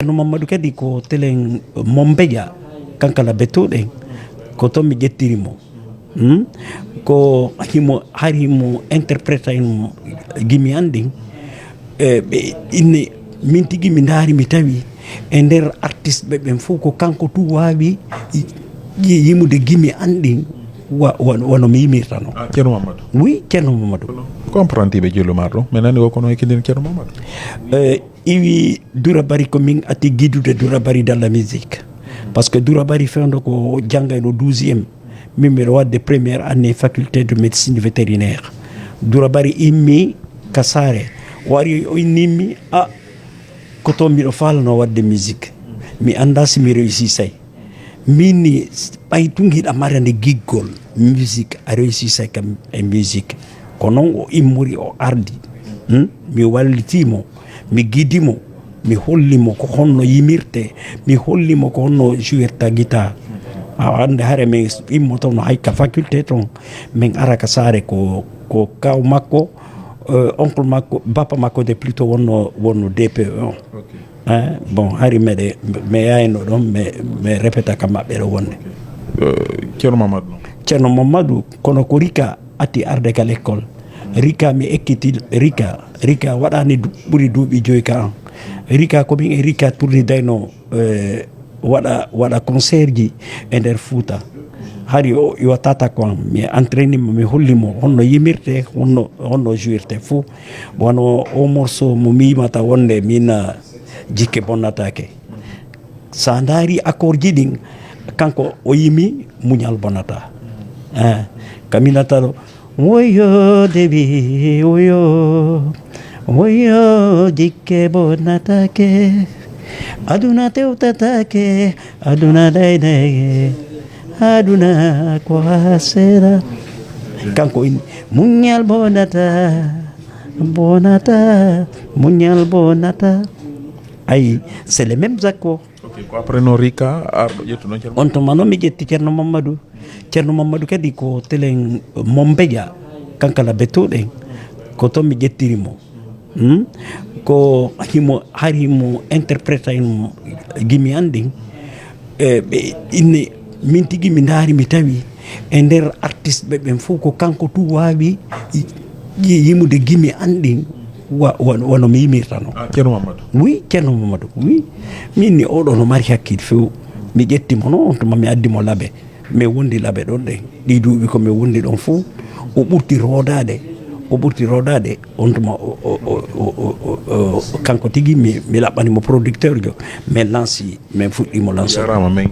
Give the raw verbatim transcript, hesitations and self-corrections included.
Ceerno Mamadou kadi ko telen Mombeƴa, kankala bettuɗen, ko toon mi ƴettiri mo. Hmm? Ko himo, hari himo interpreta en gimi an ɗin. E, ɓe inni, min tigi mi ndaari, mi tawi e nder artiste ɓe ɓen fof ko kanko tun waawi yi-, yi-, yimude gimi an ɗin wa-, wa-, wano mi yimirtano. Ah, Ceerno Mamadou? Oui, Ceerno Mamadou. Ko on prantiiɓe jillu maa ɗo? Mi nani o kono e kidin Ceerno Mamadou. Eh, iwi Dura Bari ko min ati gidude Dura Bari dans la musique. Parce que Dura Bari fewndo ko janngayno douzième. Min mbiɗo waɗde première année faculté de médecine vétérinaire. Dura Bari immi ka saare. O ari o innimmi, a, ko toon mbiɗo faalano waɗde musique. Mi anndaa si mi réussi say. Min ni, ɓay tun hiɗa marande giggol, musique, a réussi say kam e musique. Ko noon o immori, o ardi. Hmm? Mi wallitii mo, mi gidi mo, mi holli mo ko honno yimirte, mi holli mo ko honno jouirta guitare. A annde hare min immotono hay ka faculté toon, min ara ka saare ko, ko kaw makko, euh, oncle makko, bappa makko de plutôt wonno, wonno D P E on. Ok. Eh, bon, hari meɗe, mi yayno ɗon, mi, mi répéta ka maɓɓe ɗo wonde. Eh, Ceerno Mamadou non? Ceerno Mamadou, kono ko Rika ati arde ka l'école. Rika mi ekkiti, Rika, Rika waɗani du-, ɓuri duuɓi joyi ka an. Rika ko min e Rika tournidayno, eh, waɗa, waɗa concert ji e nder Fuuta. Hari o, yo tata ko an, mi entraîni mo, mi holli mo honno yimirte, honno, honno jouirte fou. Wano o morceau mo mi yimata wonde min, ah, jikke bonnataake. Sa ndaari accord ji ɗin, kanko o yimi muñal bonata. Eh, kaminata ɗo, woyo debi, woyo, woyo jikke bonataake. Aduna tewtataake, aduna daynayge, aduna ko hasera. Kanko in, muñal bonata, bonata, muñal bonata. Ayi, c'est le même Zakko. Ok, ko après non Rika, arɗo ƴettu noon Ceerno? On tuma noon mi ƴetti Ceerno Mamadou. Ceerno Mamadou kadi ko telen Mombeƴa, kankala bettuɗen. Ko toon mi ƴettiri mo. Hmm? Ko himo, hari himo interpreta en gimi an ɗin. E, ɓe inni, min tigi mi ndaari, mi tawi e nder artiste ɓe ɓen fof ko kanko tun waawi yi-, yi-, yimude gimi an ɗin wa-, wa-, wano mi yimirtano. Ah, Ceerno Mamadou? Oui, Ceerno Mamadou, oui. Min ni oɗo no mari hakkil few. Mi ƴetti mo noon, on tuma mi addi mo Labe. Mi wondi Labe ɗon ɗen. Ɗi duuɓi ko mi wondi ɗon fof, o ɓurti roodaade. O ɓurti roodaade. On tuma o, o, o, kanko tigi mi, mi laɓɓani mo producteur jo. Min lanci, min fuɗɗi mo lancer. Jarama, min.